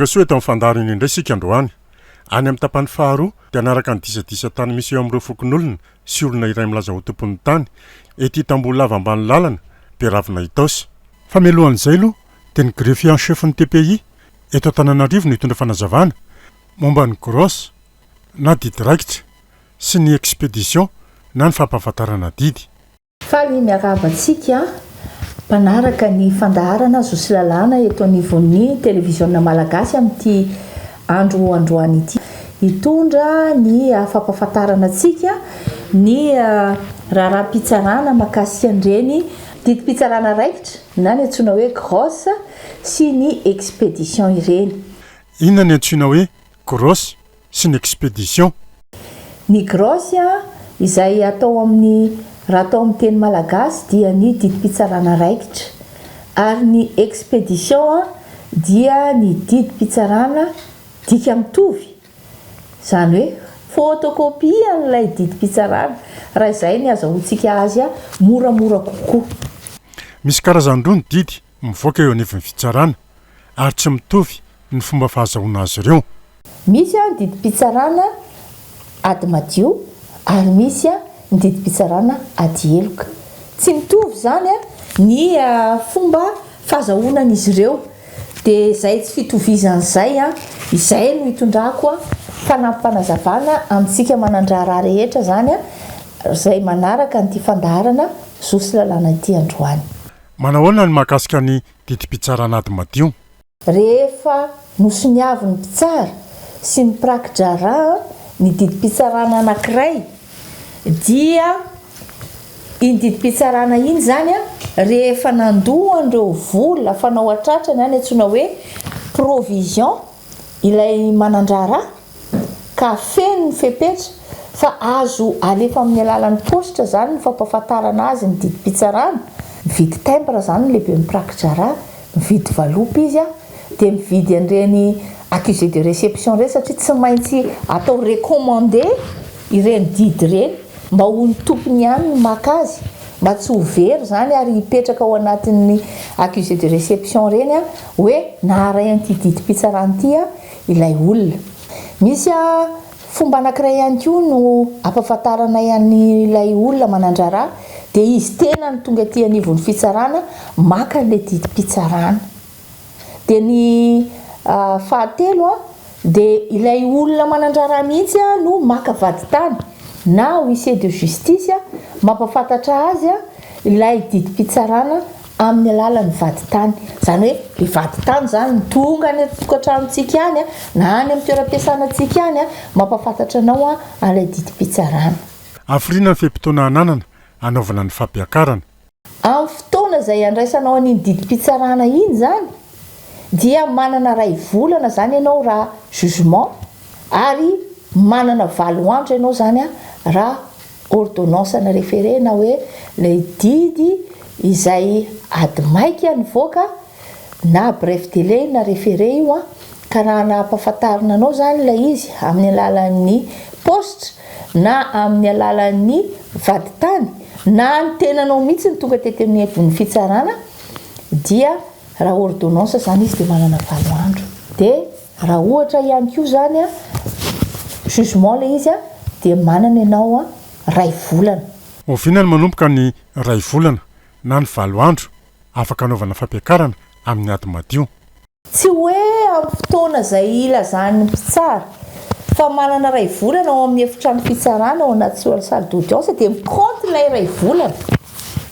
Tonga soa eto amin'ny fandaharana indray isika androany. Any amin'ny tapany faharoa dia hanaraka ny disadisa tany misy eo amin'ireo fokonolona sy olona iray milaza ho tompon'ny tany ety Tamboholava ambany lalana, Beravina Itaosy. Fa mialohan'izay aloha dia ny greffier en chef-n'ny TPI eto Antananarivo no hitondra fanazavana momba ny grosse na didy raikitra sy ny expédition na ny fampahafantarana didy. Faly miarahaba antsika mpanaraka ny fandaharana Zo sy Lalàna eto anivon'ny Televiziona Malagasy amin'ity andro androany ity. Hitondra ny fampahafantarana antsika ny raharaham-pitsarana mahakasika an'ireny didim-pitsarana raikitra na ny antsoina hoe grosse sy ny expédition ireny. Inona ny antsoina hoe grosse sy ny expédition. Ny grosse izay atao amin'ny raha atao amin'ny teny malagasy dia ny didim-pitsarana raikitra ary ny expédition dia ny didim-pitsarana dika mitovy, izany hoe photocopie an'ilay didim-pitsarana raha izay ny azahoantsika azy moramora kokoa. Misy karazany roa ny didy mivoaka eo anivon'ny fitsarana ary tsy mitovy ny fomba fahazahoana azy ireo. Misy ny didim-pitsarana ady madio ary misy ny didim-pitsarana ady heloka. Tsy mitovy izany ny fomba fahazahoana an'izy ireo. Dia izay tsy fitovizana izay, izay no itondrako fanampim-panazavana amintsika manan-draharaha rehetra izany izay manaraka an'ity fandaharana Zo sy Lalàna ity androany. Manahoana ny mahakasika ny didim-pitsarana ady madio? Rehefa nosoniavin'ny mpitsara sy ny mpiraki-draharaha ny didim-pitsarana anankiray dia iny didim-pitsarana iny izany rehefa nandoa an'ireo vola fanao an-tratrany any antsoina hoe provision ilay manan-draharaha ka feno ny fepetra fa azo alefa amin'ny alalan'ny paositra izany ny fampahafantarana azy ny didim-pitsarana, mividy timbre izany ny lehiben'ny mpiraki-draharaha Mividy valopy izy dia mividy an'ireny accusé de réception ireny satria tsy maintsy atao recommandé ireny didy ireny mba ho ny tompony ihany no maka azy mba tsy ho very izany ary hipetraka ao anatin'ny accusé de réception ireny hoe naharay an'ity didim-pitsarana ity ilay olona. Misy Fomba anankiray ihany koa no ampahafantaranay an'ilay olona manan-draharaha dia izy tenany tonga aty anivon'ny fitsarana maka an'ilay didim-pitsarana. Dia ny fahatelo dia ilay olona manan-draharaha mihitsy no maka vadintany na huissier de justice mampahafantatra azy ilay didim-pitsarana amin'ny alalan'ny vadintany. Izany hoe ilay vadintany izany no tonga any an-tokantranontsika any na any amin'ny toeram-piasanantsika any mampahafantatra anao an'ilay didim-pitsarana. Hafiriana ny fe-potoana ananana hanaovana ny fampiakarana? Amin'ny fotoana izay andraisanao an'iny didim-pitsarana iny izany dia manana iray volana izany ianao raha jugement ary manana valo andro ianao izany raha Ordonnance na référé na hoe ilay didy izay ady maika nivoaka na bref délai na référé io an, ka raha nampahafantarina anao izany ilay izy amin'ny alalan'ny paositra na amin'ny alalan'ny vadintany na ny tenanao mihitsy no tonga tety anivon'ny fitsarana dia raha ordonnance izany izy dia manana valo andro dia Raha ohatra ihany koa izany an, jugement ilay izy an, dia manana ianao an, ray volana. Oviana no manomboka ny ray volana na ny valo andro afaka anaovana fampiakarana amin'ny ady madio? Tsy hoe amin'ny fotoana izay ilazan'ny mpitsara fa manana ray volana ao amin'ny efitrano fitsarana ao anaty salle d'audience dia mi-compte ilay ray volana.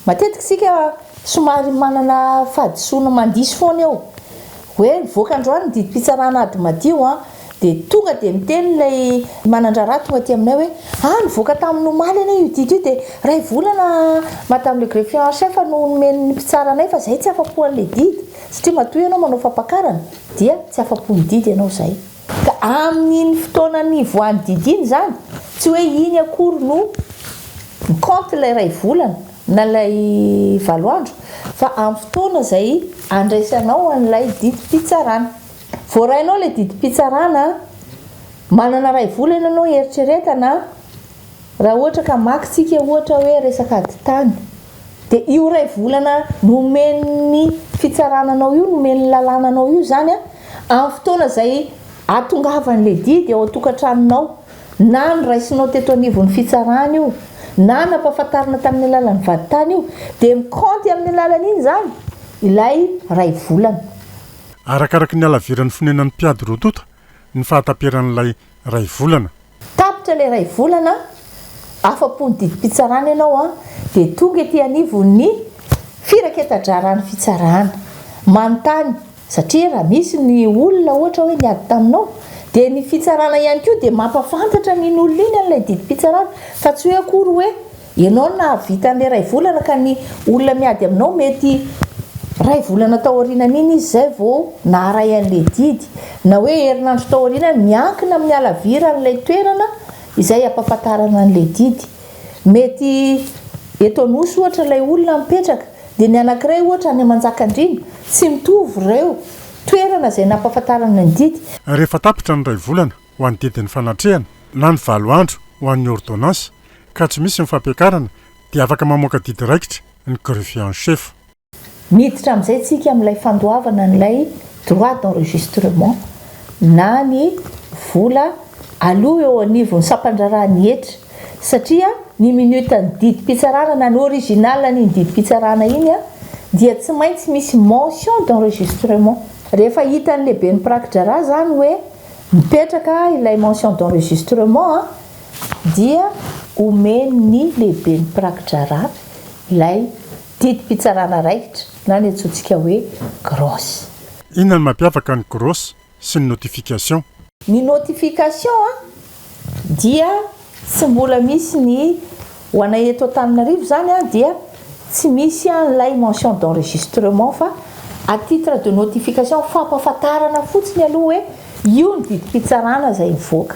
Matetika isika somary manana fahadisoana mandiso foana eo. Hoe nivoaka androany ny didim-pitsarana ady madio an, dia tonga dia miteny ilay manan-draharaha tonga aty aminay hoe ah nivoaka tamin'ny omaly anie io didy io dia iray volana madame le greffier en chef no nomen'ny mpitsara anay fa izay tsy afa-po an'ilay didy satria matoa ianao manao fampakarana dia tsy afa-po ny didy ianao izay. Ka amin'iny fotoana nivoahan'ny didy iny izany tsy hoe iny akory no mi-compte ilay iray volana na ilay valo andro fa amin'ny fotoana izay andraisanao an'ilay didim-pitsarana. Voarainao ilay didim-pitsarana, manana iray volana ianao hieritreretana, raha ohatra ka maka isika ohatra hoe resaka ady tany, dia io iray volana nomen'ny fitsarana anao io, nomen'ny lalàna anao io izany an, Amin'ny fotoana izay ahatongavan'ilay didy ao an-tokantranonao, na noraisinao teto anivon'ny fitsarana io, na nampahafantarina tamin'ny alalan'ny vadintany io, dia mikaonty amin'ny alalan'iny izany ilay iray volana. Arakaraky ny halaviran'ny fonenan'ny mpiady roa tonta ny fahataperan'ilay iray volana. Tapitra ilay iray volana, afa-po ny didim-pitsarana ianao an, dia tonga ety anivon'ny firaketa-draharahan'ny fitsarana. Manontany, satria raha misy ny olona ohatra hoe niady taminao, dia ny fitsarana ihany koa dia mampahafantatra an'iny olona iny an'ilay didim-pitsarana, fa tsy hoe akory hoe Ianao no nahavita an'ilay iray volana ka ny olona miady aminao mety iray volana tao aorianan'iny izy izay vao naharay an'ilay didy na hoe herinandro tao aorianany, miankina amin'ny halaviran'ilay toerana izay ampahafantarana an'ilay didy. Mety eto Anosy ohatra ilay olona mipetraka dia ny anankiray ohatra any Manjakandriana, tsy mitovy ireo toerana izay nampahafantarana ny didy. Rehefa tapitra ny iray volana ho an'ny didin'ny fanatrehana na ny valo andro ho an'ny ordonnance ka tsy misy ny fampiakarana dia afaka mamoaka didy raikitra ny greffier en chef. Miditra amin'izay tsika amin'ilay fandoavana an'ilay droit d'enregistrement na ny vola aloa eo anivon'ny sampandraharahan'ny hetra satria ny minute-n'ny didim-pitsarana na ny original-n'iny didim-pitsarana iny dia tsy maintsy misy mention d'enregistrement. Rehefa hitan'ny lehiben'ny mpiraki-draharaha izany hoe Mipetraka ilay mention d'enregistrement dia omen'ny lehiben'ny mpiraki-draharaha ilay didim-pitsarana raikitra na ny antsointsika hoe grosse. Inona no mampiavaka ny grosse sy ny notification? Ny notification dia Tsy mbola misy ny, ho anay eto Antananarivo izany dia tsy misy an'ilay mention d'enregistrement fa à titre de notification, fampahafantarana fotsiny aloha hoe io ny didim-pitsarana izay mivoaka.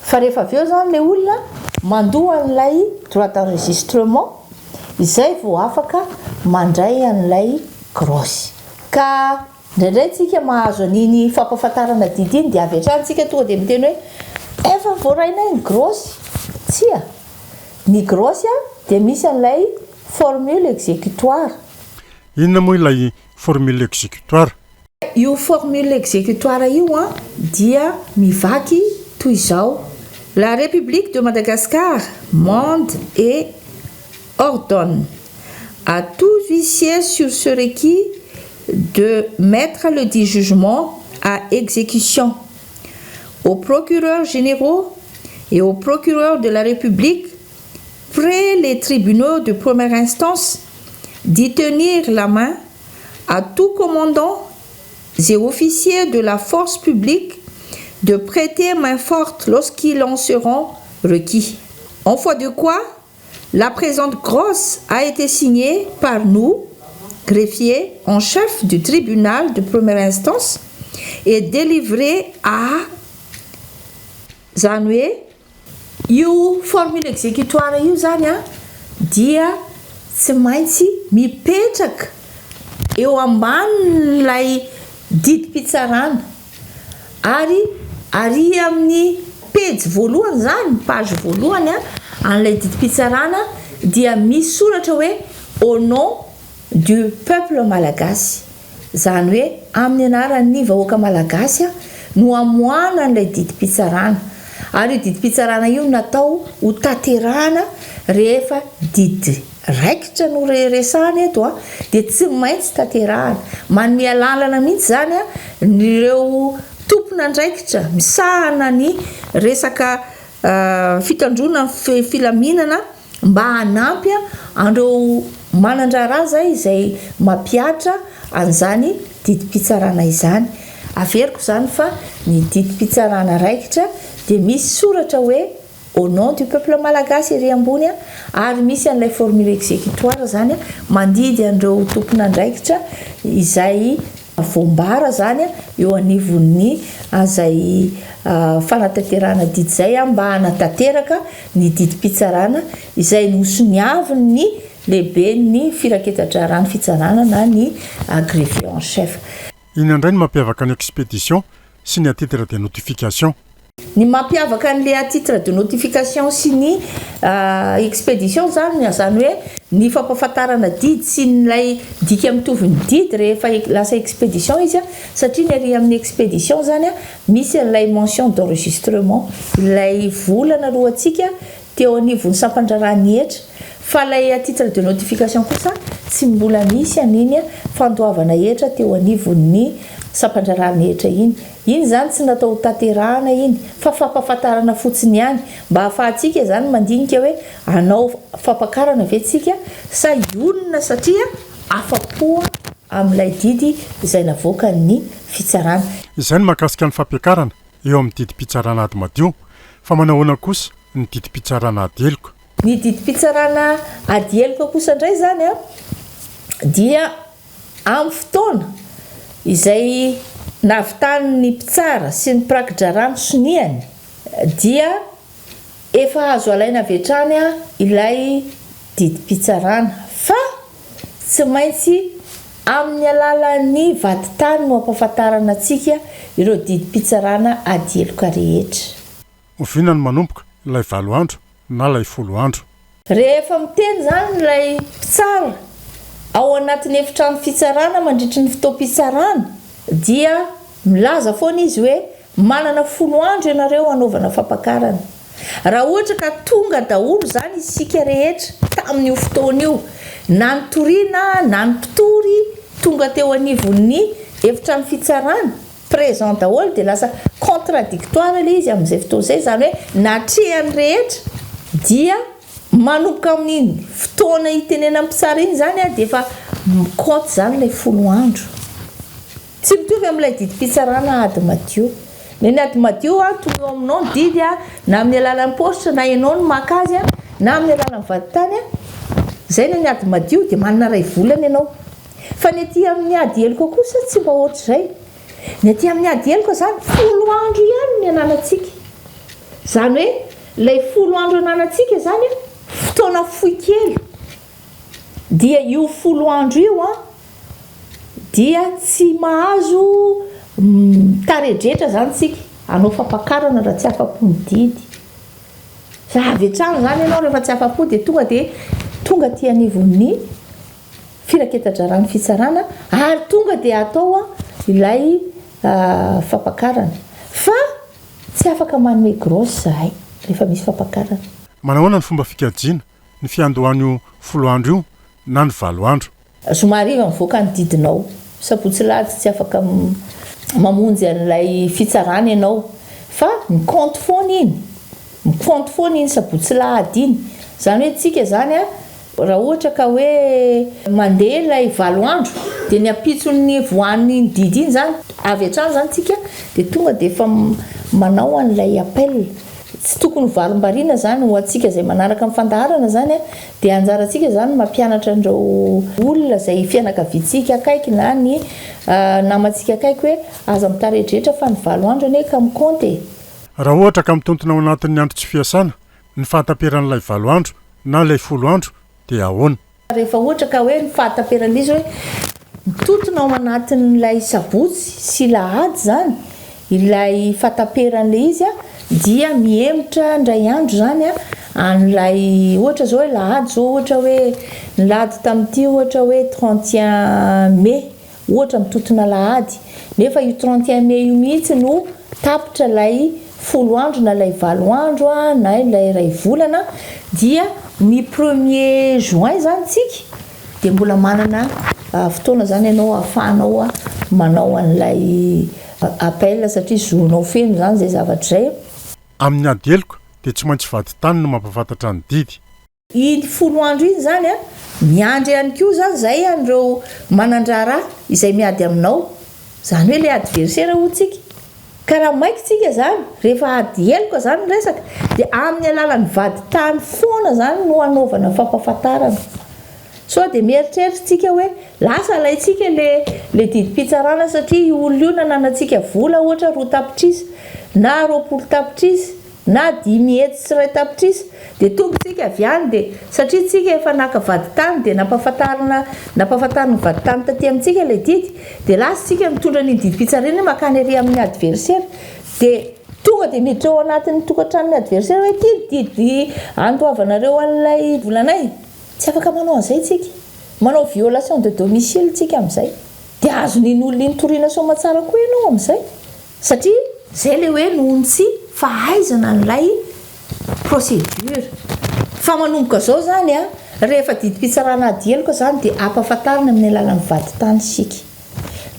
Fa rehefa avy eo izany ilay olona mandoa an'ilay droit d'enregistrement izay vao afaka mandray an'ilay grosse. Ka Indraindray tsika mahazo an'iny fampahafantarana didy iny dia avy hatrany tsika tonga dia miteny hoe efa voarainay ny grosse. Tsia. Ny grosse dia misy an'ilay formule exécutoire. Inona moa ilay formule exécutoire? Io formule exécutoire io dia mivaky toy izao, La République de Madagascar mande et ordonne à tous huissiers sur ce requis de mettre le dit jugement à exécution aux procureurs généraux et aux procureurs de la République près les tribunaux de première instance d'y tenir la main à tout commandant et officiers de la force publique de prêter main forte lorsqu'ils en seront requis. En foi de quoi, la présente grosse a été signée par nous, greffier en chef du tribunal de première instance, et délivrée à Izany hoe io formule exécutoire io izany dia tsy maintsy mipetraka eo ambanin'ilay didim-pitsarana Ary ary amin'ny pejy voalohany izany, page voalohany an'ilay didim-pitsarana dia misy soratra hoe au nom du peuple malagasy. Izany hoe amin'ny anaran'ny vahoaka malagasy no amoahana an'ilay didim-pitsarana. Ary io didim-pitsarana io natao ho tanterahana rehefa didy raikitra no resahana eto dia tsy maintsy tanterahana. Manome alalana mihitsy izany ireo tompon'andraikitra misahana ny resaka fitandroana ny filaminana mba hanampy an'ireo manan-draharaha izay izay mampihatra an'izany didim-pitsarana izany. Averiko izany fa ny didim-pitsarana raikitra dia misy soratra hoe Au nom du peuple malagasy ery ambony ary misy an'ilay formule exécutoire zany mandidy an'ireo tompon'andraikitra izay voambara zany eo anivon'ny izay fanatanterahana didy izay mba hanatanteraka ny didim-pitsarana izay nosoniavin'ny lehiben'ny firaketa-draharahan'ny fitsarana na ny greffier en chef. Inona indray no mampiavaka ny expédition sy ny à titre de notification? Ny mampiavaka an'ilay à titre de notification sy ny expédition izany, izany hoe ny fampahafantarana didy sy ilay dika mitovy ny didy rehefa lasa expédition izy, satria ny ary amin'ny expédition izany misy an'ilay mention d'enregistrement, ilay vola naloantsika teo anivon'ny sampan-draharahan'ny hetra, fa ilay à titre de notification kosa tsy mbola nisy an'iny fandoavana hetra teo anivon'ny sampan-draharahan'ny hetra iny. Iny izany tsy natao ho tanterahana iny fa fampahafantarana fotsiny ihany mba hahafahantsika izany mandinika hoe hanao fampakarana ve tsika sa hionona satria afa-po amin'ilay didy izay navoakan'ny fitsarana. Izay ny mahakasika ny fampiakarana eo amin'ny didim-pitsarana ady madio, fa manahoana kosa ny didim-pitsarana ady heloka? Ny didim-pitsarana ady heloka kosa indray izany dia Amin'ny fotoana izay nahavitan'ny mpitsara sy ny mpiraki-draharaha ny soniany dia efa azo alaina avy hatrany ilay didim-pitsarana fa tsy maintsy amin'ny alalan'ny vadintany no ampahafantarana antsika ireo didim-pitsarana ady heloka rehetra. Oviana no manomboka ilay valo andro na ilay folo andro? Rehefa miteny izany ilay mpitsara ao anatin'ny efitrano fitsarana mandritry ny fotoam-pitsarana dia milaza foana izy hoe manana folo andro ianareo hanaovana fampakarana. Raha ohatra ka tonga daholo izany isika rehetra tamin'io fotoana io, na ny toriana na ny mpitory tonga teo anivon'ny efitrano fitsarana, Présent daholo dia lasa contradictoire ilay izy amin'izay fotoana izay, izany hoe natrehan'ny rehetra dia manomboka amin'iny fotoana itenenan'ny mpitsara iny izany dia efa mi-compte izany ilay folo andro. Tsy mitovy amin'ilay didim-pitsarana ady madio. Ny an'ny ady madio, tonga eo aminao ny didy na amin'ny alalan'ny paositra na ianao no maka azy na amin'ny alalan'ny vadintany, izay ny an'ny ady madio dia manana iray volana ianao. Fa ny aty amin'ny ady heloka kosa tsy mba ohatr'izay. Ny aty amin'ny ady heloka izany, folo andro ihany ny ananantsika. Izany hoe ilay folo andro ananantsika izany fotoana fohy kely. Dia io folo andro io an, dia tsy mahazo mitaredretra izany isika hanao fampakarana raha tsy afa-po ny didy. Fa avy hatrany izany ianao rehefa tsy afa-po dia tonga dia tonga aty anivon'ny firaketa-draharahan'ny fitsarana ary tonga dia atao ilay fampakarana. Fa tsy afaka manome grosse izahay rehefa misy fampakarana. Manahoana ny fomba fikajiana ny fiandohan'io folo andro io na ny valo andro? Zoma hariva mivoaka ny didinao. Sabotsy lahady tsy afaka mamonjy an'ilay fitsarana ianao fa mi-compte foana iny. Mi-compte foana iny sabotsy lahady iny. Izany hoe tsika izany an, raha ohatra ka hoe mandeha ilay valo andro dia ny ampitson'ny voan'iny didy iny izany, avy hatrany izany tsika dia tonga dia efa manao an'ilay appel. Tsy tokony ho varimbariana izany ho antsika izay manaraka ny fandaharana izany an, Dia anjarantsika izany ny mampianatra an'ireo olona izay fianakaviantsika akaiky na ny namantsika akaiky hoe aza mitaredretra fa ny valo andro anie ka mikaonty e! Raha ohatra ka mitontona ao anatin'ny andro tsy fiasana ny fahataperan'ilay valo andro na ilay folo andro dia ahoana? Rehefa ohatra ka hoe ny fahataperan'ilay izy hoe mitontona ao anatin'ilay sabotsy sy lahady izany Ilay fahataperan'ilay izy dia mihemotra indray andro izany an'ilay ohatra izao hoe lahady izao ohatra hoe ny lahady tamin'ity ohatra hoe 31 mai ohatra mitontona lahady nefa io 31 mai io mihitsy no tapitra ilay folo andro na ilay valo andro na ilay iray volana dia ny premier juin izany tsika dia mbola manana fotoana izany ianao ahafahanao manao an'ilay appel satria zonao feno izany izay zavatra izay. Amin'ny ady heloka dia tsy maintsy vadintany no mampahafantatra ny didy. Iny folo andro iny izany an, miandry ihany koa izany izay an'ireo manan-draharaha izay miady aminao, izany hoe ilay adversaire hoy tsika. Ka raha maika tsika izany, rehefa ady heloka izany ny resaka, dia amin'ny alalan'ny vadintany foana izany no hanaovana fampahafantarana. Sao dia mieritreritra tsika hoe lasa alaintsika le le didim-pitsarana satria io olona io nananantsika vola ohatra roa tapitrisa na 20 tapitrisa na 500 tapitrisa dia tonga tsika avy any dia satria tsika efa naka vadintany dia nampahafantarina nampahafantarin'ny vadintany taty amintsika ilay didy dia lasa tsika mitondra an'iny didim-pitsarana iny mankany ary amin'ny adversaire dia. Tonga dia miditra ao anatin'ny tokantranon'ny adversaire hoe ity ny didy andoavanareo an'ilay volanay. Tsy afaka manao an'izay tsika. Manao violation de domicile tsika amin'izay. Dia azon'iny olona iny toriana soamatsara koa ianao amin'izay. Satria izay ilay hoe noho ny tsy fahaizana an'ilay procédure. Fa manomboka izao izany an, rehefa didim-pitsarana ady heloka izany dia ampahafantarina amin'ny alalan'ny vadintany isika.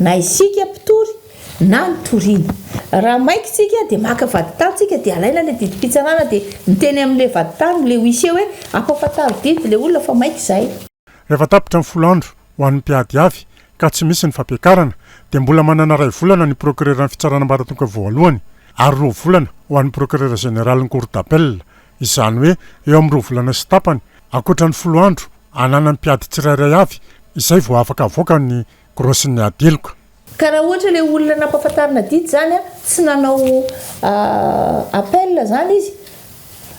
Na isika mpitory na ny toriana. Raha maika isika dia maka vadintany isika dia alaina ilay didim-pitsarana dia miteny amin'ilay vadintany, ilay huissier hoe ampahafantaro didy ilay olona fa maika izahay. Rehefa tapitra ny folo andro ho an'ny mpiady avy ka tsy misy ny fampiakarana dia mbola manana iray volana ny prokireran'ny fitsarana ambaratonga voalohany ary roa volana ho an'ny prokirera jeneralin'ny cour d'appel, izany hoe eo amin'ny roa volana sy tapany ankoatra ny folo andro ananan'ny mpiady tsirairay avy izay vao afaka avoaka ny grosin'ny ady heloka. Ka raha ohatra ilay olona nampahafantarina didy izany tsy nanao appel izany izy,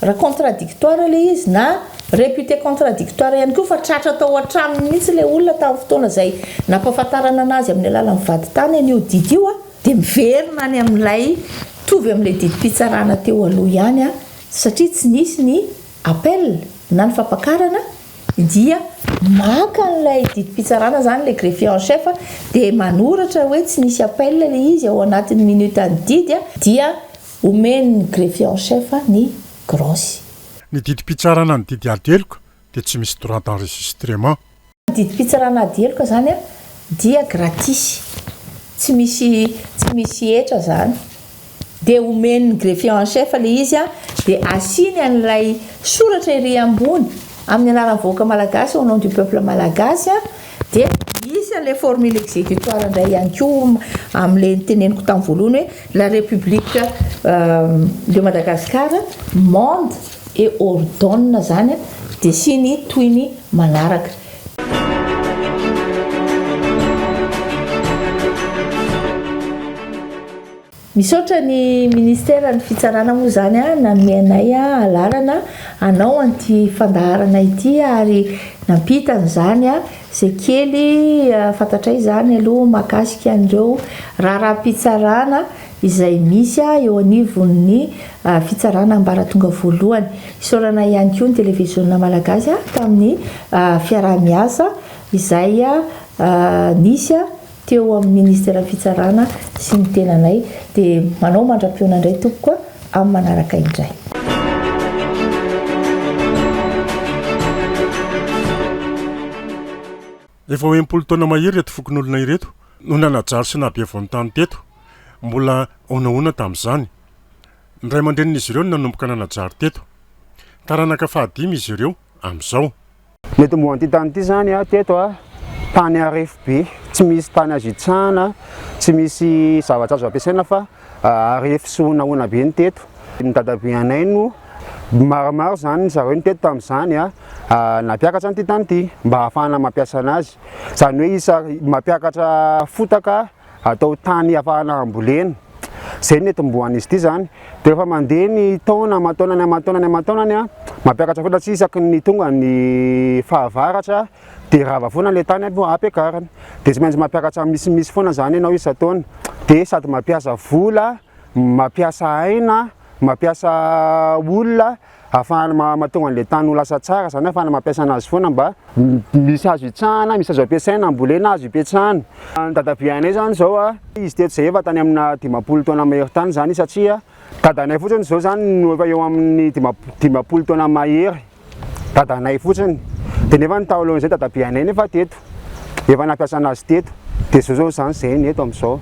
raha contradictoire ilay izy na réputé contradictoire ihany koa fa tratra tao an-tranony mihitsy ilay olona tamin'ny fotoana izay nampahafantarana anazy amin'ny alalan'ny vadintany an'io didy io dia miverina any amin'ilay mitovy amin'ilay didim-pitsarana teo aloha ihany satria tsy nisy ny appel na ny fampakarana dia maka an'ilay didim-pitsarana izany ilay greffier en chef dia manoratra hoe tsy nisy appel ilay izy ao anatin'ny minute an'ny didy dia omen'ny greffier en chef ny grosse. Ny didim-pitsarana ny didy ady heloka dia tsy misy droit d'enregistrement. Ny didim-pitsarana ady heloka izany dia gratis, tsy misy tsy misy hetra izany. Dia omen'ny greffier en chef ilay izy dia asiany an'ilay soratra ery ambony amin'ny anaran'ny vahoaka malagasy au nom du peuple malagasy dia misy an'ilay formule exécutoire indray ihany koa amin'ilay noteneniko tamin'ny voalohany hoe la république de Madagascar mande et ordonne izany dia sy ny tohiny manaraka. Misaotra ny Ministeran'ny Fitsarana moa izany nanome anay alalana hanao an'ity fandaharana ity ary nampita an'izany izay kely fantatray izany aloha mahakasika an'ireo raharaham-pitsarana izay misy eo anivon'ny fitsarana ambaratonga voalohany. Isaorana ihany koa ny Televiziona Malagasy tamin'ny fiaraha-miasa izay nisy teo amin'ny Ministeran'ny Fitsarana sy ny tenanay dia manao mandra-pihaona indray tompoko a, amin'ny manaraka indray. Efa ho 60 taona mahery ireto fokonolona ireto no nanajary sy nahabe voan-tany teto. Mbola honahona tamin'izany. Ny ray aman-drenin'izy ireo no nanomboka nanajary teto. Taranaka fahadimy izy ireo amin'izao. Ny tombohan'ity tany ity izany teto, tany harefo be, tsy misy tany azo itsahana, tsy misy zavatra azo ampiasaina fa harefo sy honahona be ny teto. Ny dadabe anay no maromaro izany zareo no teto tamin'izany nampiakatra an'ity tany ity mba hahafahana mampiasa anazy, izany hoe isa mampiakatra fotaka atao tany afahana ambolena. Zay no nitomboan'izy ity zany. Dia rehefa mandeha ny taona aman-taonany aman-taonany aman-taonany an, mampiakatra foana satria isaky ny tonga ny fahavaratra dia rava foana ilay tany ampiakarina. Dia tsy maintsy mampiakatra misimisy foana zany ianao isan-taona. Dia sady mampiasa vola, mampiasa aina, mampiasa olona Ahafahana mahatonga an'ilay tany ho lasa tsara izany, ahafahana mampiasa anazy foana mba misy azo itsahana, misy azo ampiasaina, ambolena, azo ipetrahana. Ny dadabe anay izany izao a, izy teto izay efa tany amina 50 taona mahery tany izany satria dadanay fotsiny izao izany no efa eo amin'ny 50 taona mahery, dadanay fotsiny. Dia nefa ny talohan'izay dadabe anay nefa teto, efa nampiasa anazy teto, dia izao izao izany izay ny eto amin'izao.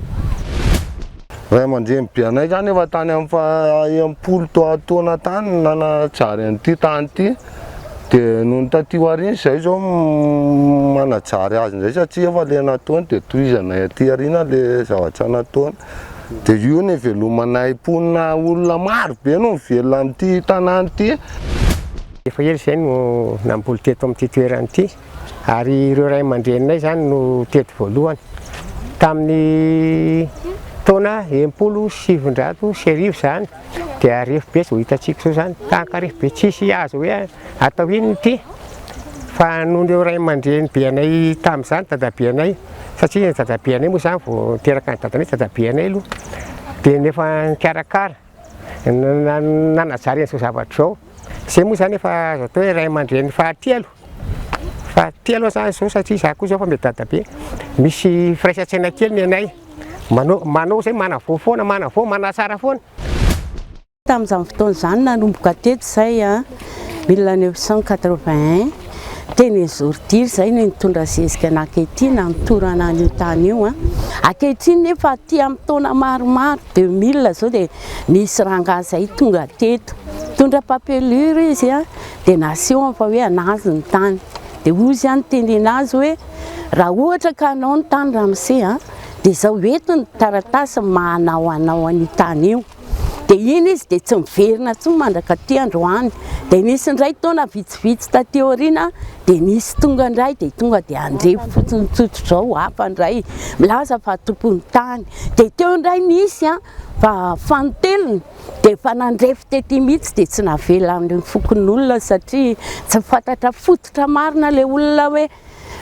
Ray aman-dreny be anay zany efa tany amin'ny faha 60 taona tany no nanajary an'ity tany ity, dia nony taty aoriana izay zao manajary azy indray satria efa le nataony dia tohizanay aty aoriana le zavatra nataony, dia io no ivelomanay mponina olona maro be no mivelona amin'ity tanàna ity. Efa ela izay no namboly teto amin'ity toerana ity. Ary ireo ray aman-dreninay izany no teto voalohany. Tamin'ny taona 1960 izany dia harefo be izao hitantsika izao izany, tahaka harefo be tsisy azo hoe atao inona ity. Fa noho ireo ray aman-dreny be anay tamin'izany, dadabe anay, satria ny dadabe anay moa izany vao niteraka ny dadanay, dadabe anay aloha, dia nefa nikarakara. nanajary an'izao zavatra izao. Izay moa izany efa azo atao hoe ray aman-dreny fahatelo, fahatelo aho izany izao satria izaho koa izao efa mety dadabe. Misy firaisan-tsaina kely ny anay, manao manao izay manavao foana, manavao, manatsara foana. Tamin'izany fotoana izany nanomboka teto izay 1981, teny Ezordiry izay no nitondra zezika an'Ankehitriny nanotorana an'io tany io. Ankehitriny nefa aty amin'ny taona maromaro 2000 izao dia nisy rangahy izay tonga teto, nitondra papelure izy dia nasehony fa hoe an'azy ny tany. Dia hoy izy nitenena azy hoe raha ohatra ka anao ny tany ramose dia izao eto ny taratasy maha anao anao an'io tany io. Dia iny izy dia tsy miverina intsony mandraka aty androany. Dia nisy indray taona vitsivitsy taty aoriana dia nisy tonga indray dia tonga dia handrefy fotsiny tsotra izao hafa indray milaza fa tompon'ny tany. Dia teo indray nisy an, fa fanintelony dia efa nandrefy tety mihitsy dia tsy navelan'ny fokonolona satria tsy fantatra fototra marina ilay olona hoe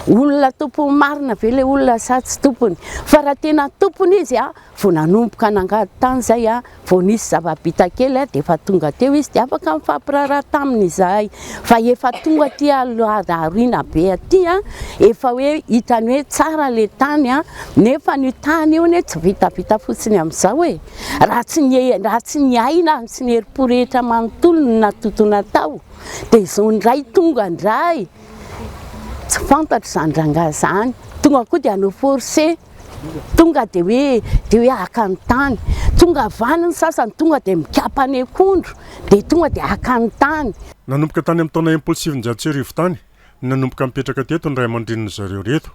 olona tompony marina ve ilay olona sa tsy tompony. Fa raha tena tompony izy an, Vao nanomboka nangady tany izay aho, vao nisy zava-bita kely dia efa tonga teo izy dia afaka nifampiraharaha taminy izahay. Fa efa tonga aty aoriana be aty, efa hoe hitany hoe tsara ilay tany, nefa io tany io anie tsy vitavita fotsiny amin'izao e! Raha tsy ny raha tsy ny aina sy ny herim-po rehetra manontolo no natontona tao dia izao indray tonga indray, tsy fantatro izany rangahy izany, tonga koa dia hanao forcé. Tonga dia hoe dia hoe haka ny tany. Tonga avy any ny sasany tonga dia mikapa ny akondro dia tonga dia haka ny tany. Nanomboka tany amin'ny taona 1960 tany no nanomboka nipetraka teto ny ray aman-drenin-dry zareo ireto.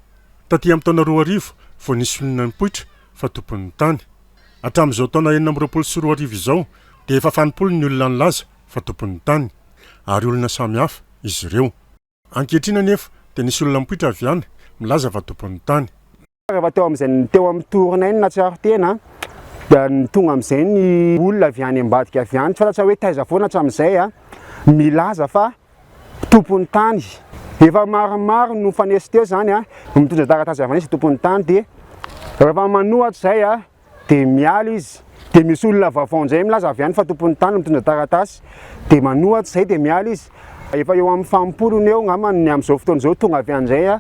Taty amin'ny taona 2000 vao nisy olona nipoitra fa tompon'ny tany. Hatramin'izao taona 2026 izao dia efa fanimpolo ny olona nilaza fa tompon'ny tany. Ary olona samy hafa izy ireo. Ankehitriny anefa dia nisy olona mipoitra avy any milaza fa tompon'ny tany. Rehefa teo amin'izay teo amin'ny tournay no nahatsiaro tena dia tonga amin'izay ny olona avy any ambadika avy any, tsy fantatra hoe taiza foana hatramin'izay milaza fa tompon'ny tany. Efa maromaro no nifanesy teo izany, mitondra taratasy avy any izy tompon'ny tany dia rehefa manohatra izay dia miala izy, dia misy olona vaovao indray milaza avy any fa tompon'ny tany mitondra taratasy, dia manohatra izay dia miala izy. Efa eo amin'ny fampolony eo angamba ny amin'izao fotoana izao tonga avy any indray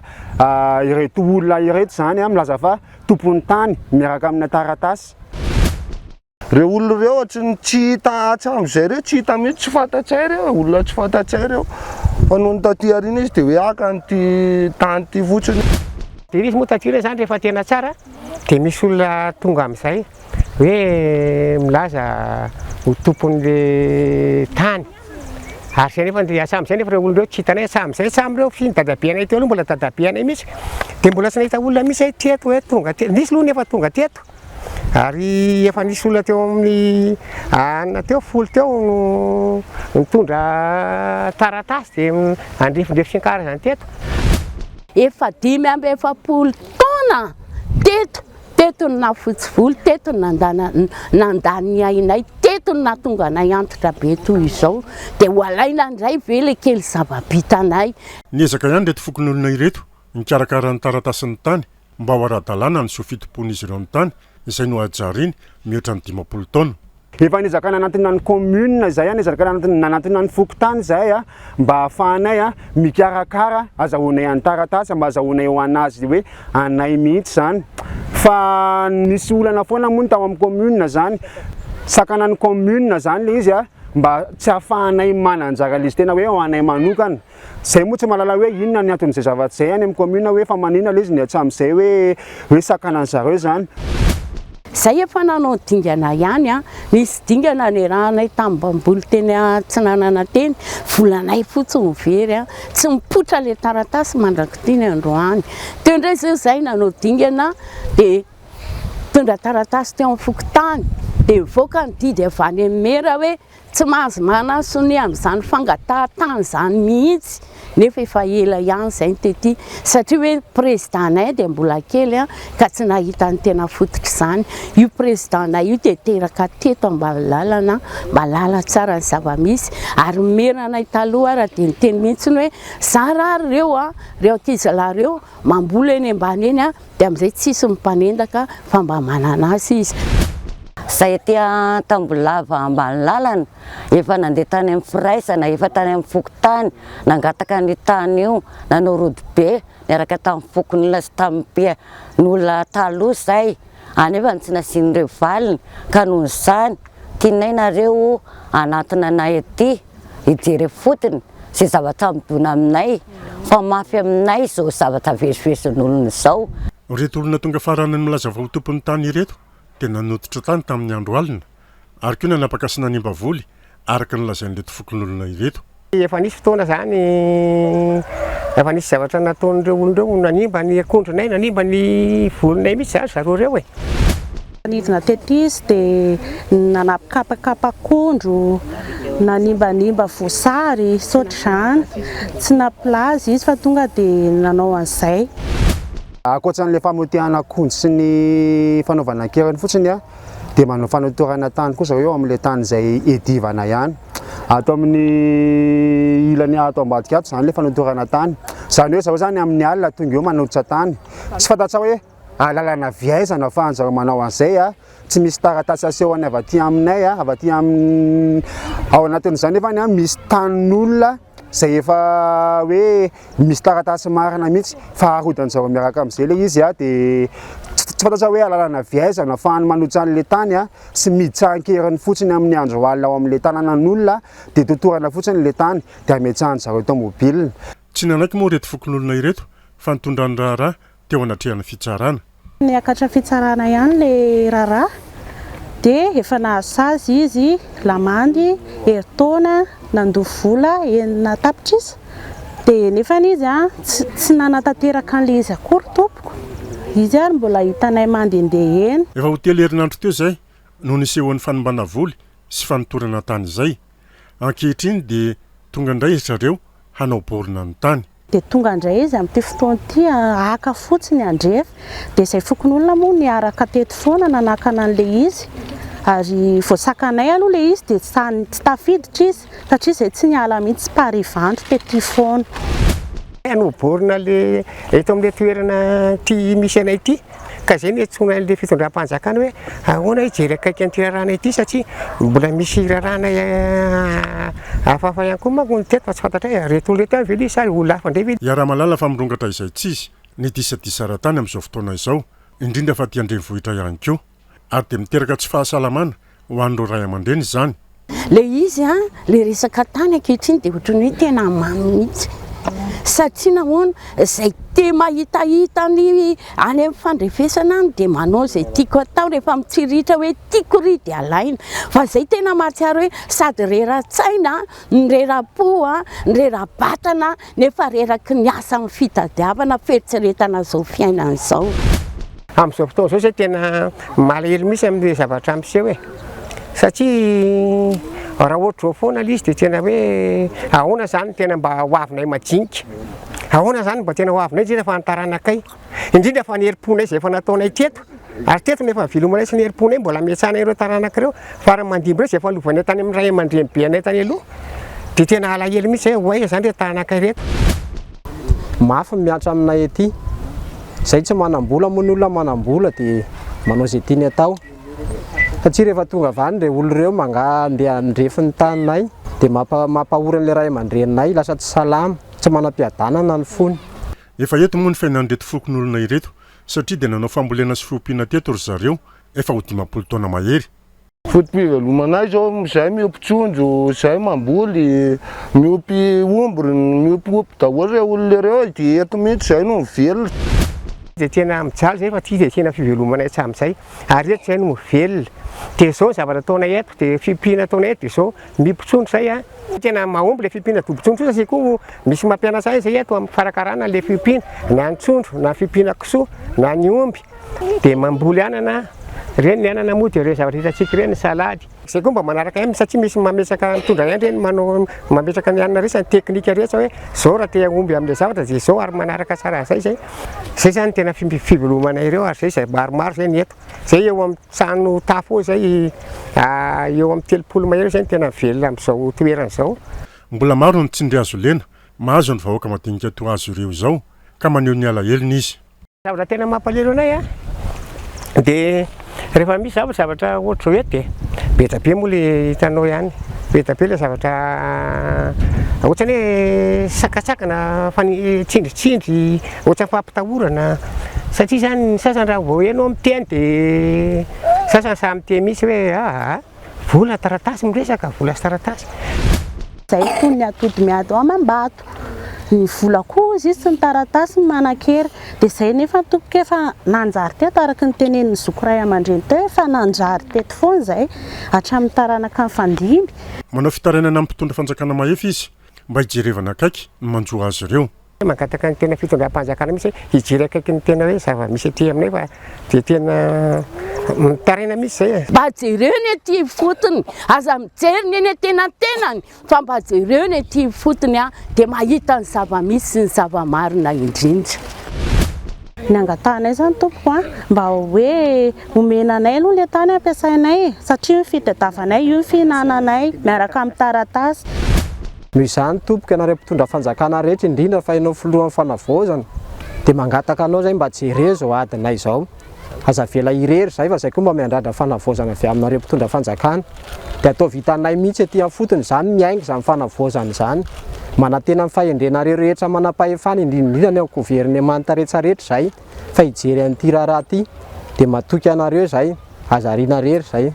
ireto olona ireto izany milaza fa tompon'ny tany miaraka amina taratasy. Ireo olona ireo ohatry ny tsy hita hatramin'izay ireo, tsy hita mihitsy, tsy fantatray ireo, olona tsy fantatray ireo. Fa nony taty aoriana izy dia hoe haka an'ity tany ity fotsiny. Dia izy moa taty aoriana izany rehefa tena tsara Dia misy olona tonga amin'izay hoe milaza ho tompon'le tany. Ary izay nefa dia hatramin'izay nefa ireo olona ireo tsy hitanay hatramin'izay, hatramin'ireo finy dadabeanay teo aloha mbola dadabeanay mihitsy dia mbola tsy nahita olona mihitsy aho teto hoe tonga teto. Nisy aloha nefa tonga teto ary efa nisy olona teo amin'ny anona teo, folo teo no nitondra taratasy dia andrefindrefy sy ny karazany teto. Efa 45 taona teto, teto no nahafotsy volo, teto no nandana nandany ny ainay, teto no nahatonga anay antitra be toy izao, dia ho alaina indray ve ilay kely zava-bitanay? Niezaka ihany ireto fokonolona ireto nikarakara ny taratasin'ny tany mba ho ara-dalàna ny zo fitompoan'izy ireo ny tany izay nohajariany mihoatra ny 50 taona. Efa niezaka nanantona ny commune izay, niezaka nanantona ny fokontany izahay mba ahafahanay mikarakara, azahoanay ny taratasy, mba azahoanay ho an'azy hoe anay mihitsy izany. Fa nisy olana foana moa ny tao amin'ny commune izany, sakanan'ny commune izany ilay izy mba tsy ahafahanay mananjara ilay izy tena hoe ho anay manokana. Zay moa tsy mahalala hoe inona ny anton'izay zavatra izay any amin'ny commune hoe fa maninona ilay izy ny hatramin'izay hoe hoe sakanan'ny zareo izany. Zay efa nanao dingana ihany an, nisy dingana niarahanay tamin'ny mpamboly teny atsinanana teny, volanay fotsiny no very an, tsy mipoitra ilay taratasy mandrak'ity ny androany. Teo indray zao zay nanao dingana dia nitondra taratasy teo amin'ny fokontany dia nivoaka ny didy avy any amin'ny maire hoe Tsy mahazo manasonia amin'izany fangatahan-tany izany mihitsy nefa efa ela ihany izay no tety satria hoe ny président-nay dia mbola kely ka tsy nahita ny tena fototr'izany. Io président-nay io dia teraka teto ambany lalana, mahalala tsara ny zava-misy ary ny maire-nay taloha ara dia niteny mihitsy hoe zara ary ireo, ireo ankizilahy ireo mamboly eny ambany eny dia amin'izay tsisy ny mpanendaka fa mba manana asa izy. Izay aty Antambolava ambany lalana, efa nandeha tany amin'ny firaisana, efa tany amin'ny fokontany, nangataka an'io tany io, nanao rodobe niaraka tamin'ny fokonolona sy tamin'ny mpian'olona taloha izay, anefa tsy nasian'ireo valiny, ka noho izany tianay nareo hanatona anay aty hijery ifotony izay zavatra midona aminay fa mafy aminay izao zavatra vezivezin'olona izao. Ireto olona tonga farany milaza fa ho tompon'ny tany ireto dia nanototra tany tamin'ny andro alina ary koa nanapaka sy nanimba voly araka ny lazain'ireto fokonolona ireto. Efa nisy fotoana izany efa nisy zavatra nataon'ireo olona ireo nanimba ny akondronay, nanimba ny volinay mihitsy izany zareo ireo e. Nidina tety izy dia nanapikapakapa akondro, nanimbanimba voasary sy ohatr'izany. Tsy nampilaza izy fa tonga dia nanao an'izay. Ankoatra an'ilay famotehana akondro sy ny fanaovana an-keriny fotsiny dia manao fanotorana tany koa zareo eo amin'ilay tany izay iadivana ihany. Ato amin'ny ilany ato ambadika ato izany ilay fanotorana tany. Izany hoe zareo izany amin'ny alina tonga eo manototra tany. Tsy fantatra hoe alalana avy aiza no ahafahan-jareo manao an'izay. Tsy misy taratasy asehony avy aty aminay, avy aty amin'ny ao anatin'izany nefa misy tanin'olona izay efa hoe misy taratasy marina mihitsy fa arodan-jareo miaraka amin'izay ilay izy dia tsy fantatra hoe alalana avy aiza no ahafahany manotra an'ilay tany sy miditra an-keriny fotsiny amin'ny andro alina ao amin'ilay tanànan'olona dia totorana fotsiny ilay tany dia ametrahan-jareo tomobile. Tsy nanaiky moa ireto fokonolona ireto fa nitondra ny raharaha teo anatrehan'ny fitsarana. Niakatra fitsarana ihany ilay raharaha dia efa nahazo sazy izy, lamandy herintaona, nandoa vola 6 tapitrisa dia nefany izy tsy nanatanteraka an'ilay izy akory tompoko, izy ary mbola hitanay mandehandeha eny. Efa ho telo herinandro teo izay no nisehoan'ny fanimbana voly sy fanotorana tany izay. Ankehitriny dia tonga indray ry zareo hanao borona ny tany. Dia tonga indray izy amin'ity fotoana ity haka fotsiny handrefy. Dia izay fokonolona moa niaraka teto foana nanakana an'ilay izy. Ary voasakanay aloha ilay izy dia tsy tafiditra izy satria izay tsy niala mihitsy par Ivandry tety foana. Hanao borona le eto amin'ilay toerana ity misy anay ity. Ka izay no iantsoana an'ilay fitondram-panjakana hoe ahoana hijery akaiky an'ity raharaha ity satria mbola misy raharaha hafahafa ihany koa manko ny teto fa tsy fantatray hoe ireto olona ireto ihany ve ilay izy sa olona hafa indray ve. Iaraha-mahalala fa mirongatra izaitsizy ny disadisa ara-tany amin'izao fotoana izao, indrindra fa aty an-drenivohitra ihany koa. Ary dia miteraka tsy fahasalamana ho an'ireo ray aman-dreny izany. Le izy an, le resaka tany ankehitriny dia ohatran'ny hoe tena mamy mihitsy. Satria nahoana? Izay te mahitahita ny any amin'ny fandrefesana any dia manao izay tiako atao, rehefa mitsiritra hoe tiako ry dia alaina. Fa izay tena mahatsiaro hoe sady rera-tsaina, ny rera-po, ny rera-batana nefa reraky ny asa amin'ny fitadiavana fieritreretana izao fiainana izao. Amin'izao fotoana izao izay tena malahelo mihitsy amin'ilay zavatra miseho e, satria raha ohatr'izao foana ilay izy dia tena hoe ahoana izany no tena mba ho avinay madinika, ahoana izany no mba tena ho avinay indrindra fa ny taranakay, indrindra fa ny herim-ponay izay efa nataonay teto, ary teto no efa nivelomanay sy ny herim-ponay mbola ametrahanay ireo taranaka ireo, fa raha mandimby ireo izay efa lovanay tany amin'ny ray aman-drenibenay tany aloha dia tena alahelo mihitsy izay hoe ho aiza izany ireto taranaka ireto. Mafy ny mihatra aminay aty. Izay tsy manam-bola moa ny olona manam-bola dia manao izay tiany atao. Satria rehefa tonga avy any ireo olona ireo manga andeha handrefy ny taninay dia mampahory an'ilay ray aman-dreninay, lasa tsy salama, tsy manam-piadanana ny fony. Efa eto moa ny fiainan'ireto fokonolona ireto satria dia nanao fambolena sy fiompiana teto ry zareo efa ho 50 taona mahery. Foto-pivelomanay zao zahay miompy trondro, zahay mamboly, miompy omby, miompiompy daholo reo olona ireo e, de eto mihitsy zahay no mivelona. Dia tena mijaly zay fa ty dia tena fivelomanay hatramin'izay ary eto zay no mivelona. Dia zao ny zavatra ataonay eto, dia fiompiana ataonay eto dia zao, miompy trondro zay a, tena mahomby le fiompiana dobo-trondro io satria koa misy mampianatra ahy zay eto amin'ny fikarakarana an'le fiompiana, na ny trondro, na ny fiompiana kisoa, na ny omby. Dia mamboly anana, ireny ny anana moa dia ireny zavatra hitantsika ireny, ny salady. Izay koa mba manaraka ihany satria misy mametraka mitondra ihany ireny manao mametraka ny anana rehetra, ny teknika rehetra hoe izao raha te hahomby amin'ilay zavatra dia izao ary manaraka tsara an'izay izay. Izay izany no tena fivelomanay ireo ary izay izay maromaro izay ny eto. Izay eo amin'ny trano tafo eo izay eo amin'ny 30 mahery eo izay no tena mivelona amin'izao toerana izao. Mbola maro ny tsindry hazo lena mahazo ny vahoaka madinika toa azy ireo izao ka maneho ny alahelony izy. Zavatra tena mampalahelo anay a, dia Rehefa misy zao zavatra ohatr'izao eto dia be dia be moa le hitanao ihany, be dia be le zavatra ohatrany hoe sakantsakana, tsindritsindry, ohatran'ny fampitahorana satria zany ny sasany raha vao enao miteny dia sasany sahy miteny mihitsy hoe aa vola taratasy miresaka, vola sy taratasy. Zay toy ny atody miady amam-bato. Ny vola koa hozy izy sy ny taratasy no manan-kery. Dia izay nefa tompoko efa nanjary teto araka ny tenenin'ny zoky ray aman-dreny teo efa nanjary teto foana izay hatramin'ny taranaka nifandimby. Manao fitarainana amin'ny mpitondra fanjakana mahefa izy mba hijerevana akaiky ny manjo azy ireo. Mangataka ny tena fitondram-panjakana mihitsy hoe hijery akaiky ny tena hoe zava-misy aty aminay fa dia tena mitaraina mihitsy izay e. Mba jereo ny aty ifotony, aza mijery ny eny antenantenany fa mba jereo ny aty ifotony dia mahita ny zava-misy sy ny zava-marina indrindra. Ny angatahanay izany tompoko a, mba hoe omena anay aloha ilay tany ampiasainay e, satria io ny fitadiavanay, io ny fihinananay miaraka amin'ny taratasy. Noho izany tompoko ianareo mpitondra fanjakana rehetra indrindra fa ianao filohan'ny fanavaozana dia mangataka anao izay mba jereo izao adinay izao. Aza avela irery izahay fa izay koa mba miandrandra fanavaozana avy aminareo mpitondra fanjakana. Dia ataovy hitanay mihitsy aty am-fotony izany miainga izany fanavaozana izany. Manantena ny fahendrenareo rehetra manam-pahefana indrindra indrindra ny ao governemanta rehetra rehetra izay fa hijery an'ity raharaha ity. Dia matoky anareo izahay. Aza ariana irery izahay.